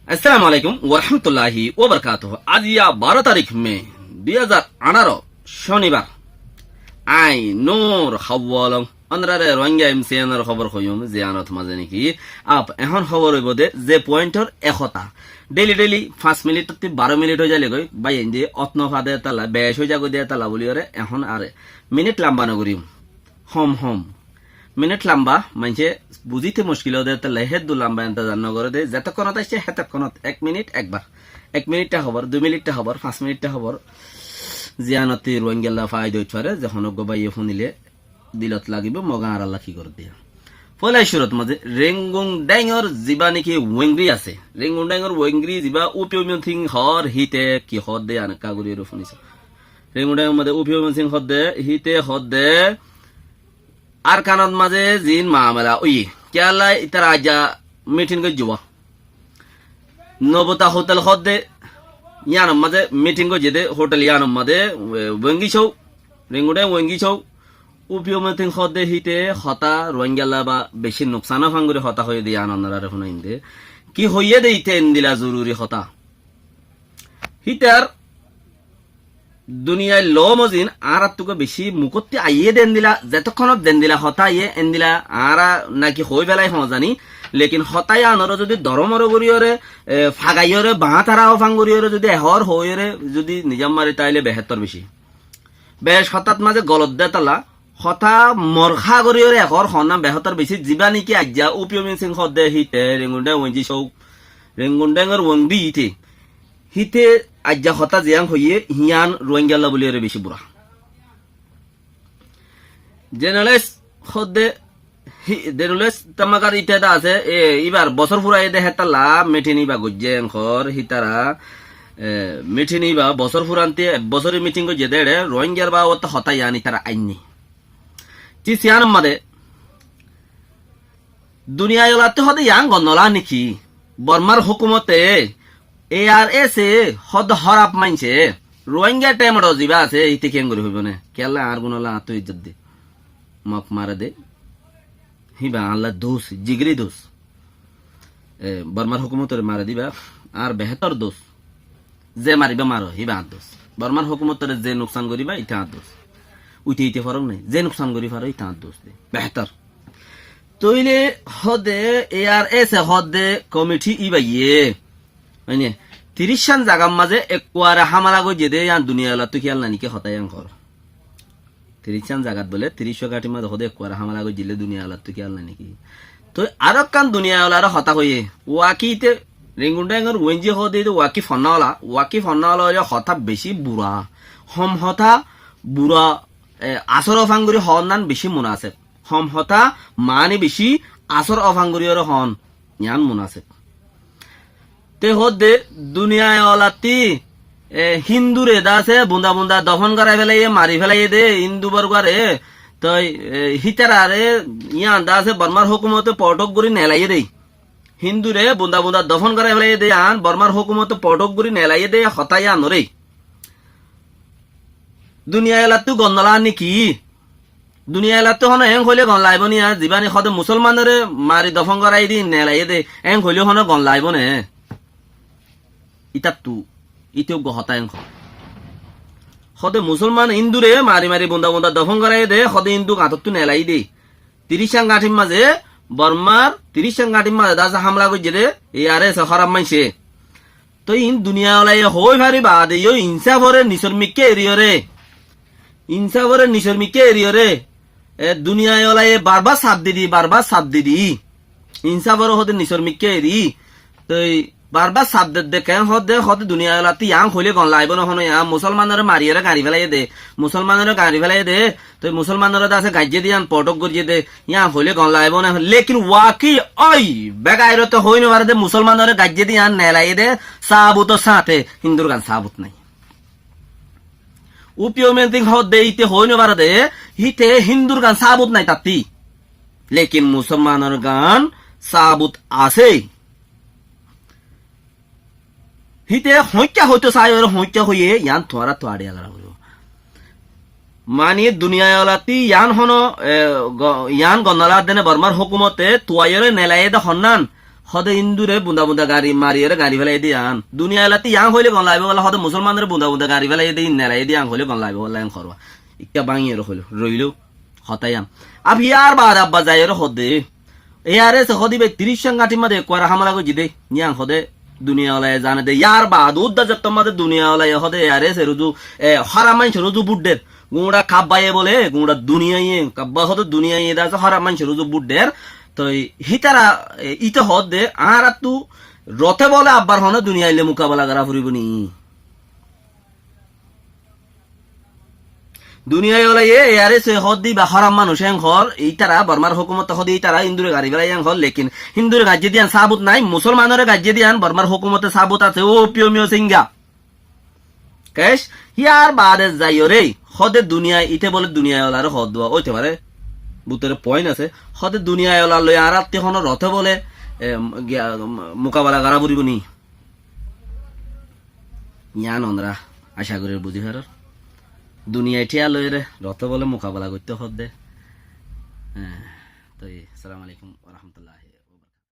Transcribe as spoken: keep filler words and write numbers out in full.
Assalamu alaikum warahmatulláhi wabarakátuhu. Aijja baró tarík me dui házar añçáro, cónibar. Añí Nur Háwalong. Ónorare Rohingya M C N or hóbor hoiyum, ziyánot mazé niki añí ehón hóbor óibo de ze pointor e hotá. Daily daily fañs minit ottú baró minit ói zailé goi, bái, ende ot no fa de tolla, bec ói zagói de tolla buli ore ehón ar minit lamba no goijjum. Hom hom. Minit lamba, maincé buzíte muckil ó de, tolla héddur lamba entezar no goré de, zetokkonot aiccé hétokkonot ek minit ekbar. Ek minit ta hóbor, dui minit ta hóbor, fañs minit ta hóbor. Ziyánot Rohingyalla faida óit fare, ze honó uggwá báiye fúnile dilot lagibo, mogá añáralla ki goré de. Foila cúrut mazé Rengun Dengor zibá niki wengri asé. Rengun Dengor wengri zibá Upio Myinthin hoór híte ki hoó de, yían ekká gorí ore fúniso. Rengun Dengor mazé Upio Myinthin hoó de, híte hoó de, Arkanot mazé ziín mamela óiye, kiyólla ítara aijja mitin goijjé. Nobota hotel hoó de, yíanor mazé mitin goijjé de, hotel yíanor mazé, e, Wengi Sou, Rengun Deng Wengi Sou, Upio Myinthin hoó de híte hotá Rohingyalla ba beci nuksan ó fán gorí hotá hoiyé de, yían ónorare fúnaiyum de. Ki hoiyé de íte endila zoruri hotá. Hítar duniyai lom ozin añárattú beci mukótti aiyé de endila, zetokkonot zendila hotá aiyé endila añára naki hoói félai hoóñzani, lekin hotá yíanoré zodi doromoré gorí ore, e, fagaiyóre, bañtara ó fán gorí ore zodi ehór hoói ore zodi nizam mari táile behétor beci. Bec hotát mazé golot de tolla, hotá morhá gorí ore ehór hoónnan behétor beci, zibá niki aijja Upio Myinthin hoó de híte, Rengun Deng Wengi Sou, Rengun Dengor wengri híte. Híte aijja hotá ziyán hoiyé, híyan Rohingyalla buli ore beci bura. Zeneles hoó de, hí-, Zeneles Tamakar íte de asé, e, íbar bosór furaiyé de hétalla mitin íba goijjé enkor, hítara, e, mitin íba bosór furante, ek bosóri mitin goijjé de ére, Rohingyar babotte hotá yían ítara ainné. Tis yíanor mazé, duniyai olattú hoó de yían gondola niki? Bormar hókumote, A R S e hoó de hóraf maincé, Rohingya temedho zibá asé, íte keéngorí hoibó né? Kiyólla añár gunolla añáttu izzot de. Mok mare de. Híba añálla dus, jigiri dus. E, Bormar hókumotoré mare de íba añár behétor dus. Ze maribá maro, híba añár dus. Bormar hókumotoré ze nuksan goríba, íte añár dus. Uite íte forók nái, ze nuksan gorí faro, íte añár dus de. Behétor. Tóile hoó de A R S e hoó de komiti íbaye, mane, tiríc cán zagar mazé ekkuare hámela goijjé de, yían duniyai olattú kiyál nái niki, hotá yían hoór. Tiríc cán zagat bóle, tiríc cán gáñçir mazé hoó de ekkuare hámela goijjé de duniyai olattú kiyál nái niki. Toi aró ekkán duniyai olaré hotá hoiyé, Waki íte, Rengun Dengor Wengi hoó de íte Waki fonná ola, Waki fonná ola óile hotá beci bura, hom hotá bura, e, asór ó fán gorí hoónnan beci munaseb. Hom hotá maáni beci asór ó fán gorí ore hoón, yían munaseb. Te hoó de duniyai olattí, e, Híndure de asé bunda bunda dofón gorái félaiyé, mari félaiyé de Híndu borgóre, toi, e, hítararé yían de asé Bormar hókumote fothók gorí nelaiyé de. Híndure bunda bunda dofón gorái félaiyé de yían Bormar hókumote fothók gorí nelaiyé de hotá yíanoré. Duniyai olattú gondola niki? Duniyai olattú honó eén hoilé gom laibó né? Zibá niki hoó de musolmanoré mari dofón goráiye de, nelaiyé de, eén hoilé honó gom laibó né? Ítattú, íte uggwá hotá eén hoó. Hoó de musolman Híndure mari mari bunda bunda dofón goráiye de, hoó de Híndu gañtottú nelaiyé de. Tiríc cán gáñçir mazé, Bormar tiríc cán gáñçir mazé de asé hámela goijjé de, A R S e hóraf maincé. Toi iín duniyai olaye hoói fari baade yó insáforé nisor mikká eriyóre, insáforé nisor mikká eriyóre, e, duniyai olaye barbár saf didi, barbár saf didi. Insáforé hoó de nisor mikká eri. Toi barbár saf dedde keén hoó de, hoó de duniyai olattú yían hoilé gom laibó né honó, yían musolmanoré mariyóre gañri félaiyé de, musolmanoré gañri félaiyé de, toi musolmanoré de asé gaijjé de yían fothók goijjé de, yían hoilé gom laibó né. Lekin Waki ói begairot e hoói no fare de musolmanoré gaijjé de yían nelaiyé de, sabut or sáñte, Híndur gán sabut nái. Upio Myinthin hoó de íte hoói no fare de, híte Híndur gán sabut nái tattí. Lekin musolmanor gán sabut asé. Híte hoóñikka hoitó saái, óre hoóñikka hoiyé, yían tuáñrattú añçiya gorá foribó. Mani duniyai olattí yían honó, e, go-, yían gondola de né Bormar hókumote tuaiyóre nelaiyé de honnán, Hóde Hindure bunda bunda gari mariyóre gari félai de yián. Duniya elattú yián hoilé gom laibo bolla, hóde Musolmanore bunda bunda gari félai de, inna elai de yián hoilé gom laibo bolla, yián hoór. Ikká báñgiyóre hoiló, roiló. Hotá yián. Ab yar baade abba zaiyóre hóde, A R S e hóde ibá tiric cán gáñçir mazé ekkuware hámela goijjé dé, yián hóde duniya olaye zane dé. Yar baade údda zettór mazé duniya olaye hóde A R S e ruzu, e, háram maincór ruzu bút der. Guñça kabbaye bóle, guñça duniyaiye, kabba hóde duniyaiye de asé, háram maincór ruzu bút der. Toi hítara, e, íte hóde, añárattú rote bóle abbar hone duniya aile mukabela gora foribó ni? Duniyai olaye, A R S e hóde ibá háram manúic en hoór, ítara Bormar hókumote hóde ítara Hindure gari félai en hoór, lekin Hindure gaijjé de yián sabut nái, Musolmanore gaijjé de yián Bormar hókumote sabut asé, ó Pyomyo Singha. Kec, yar baade zaiyóre, hóde duniyai, íte bóle duniyai olare hoódde, óite fare, bútore point asé, hóde duniyai olar loi añárattú hono rote bóle, e, giya, mukabela gora foribó ni? Yián onora aca gorir buzí farór. Duniyai thíya loiyóre rote bóle mukabela goittó hoódde. E, toi, assalamu alaikum wa rahmatullahi.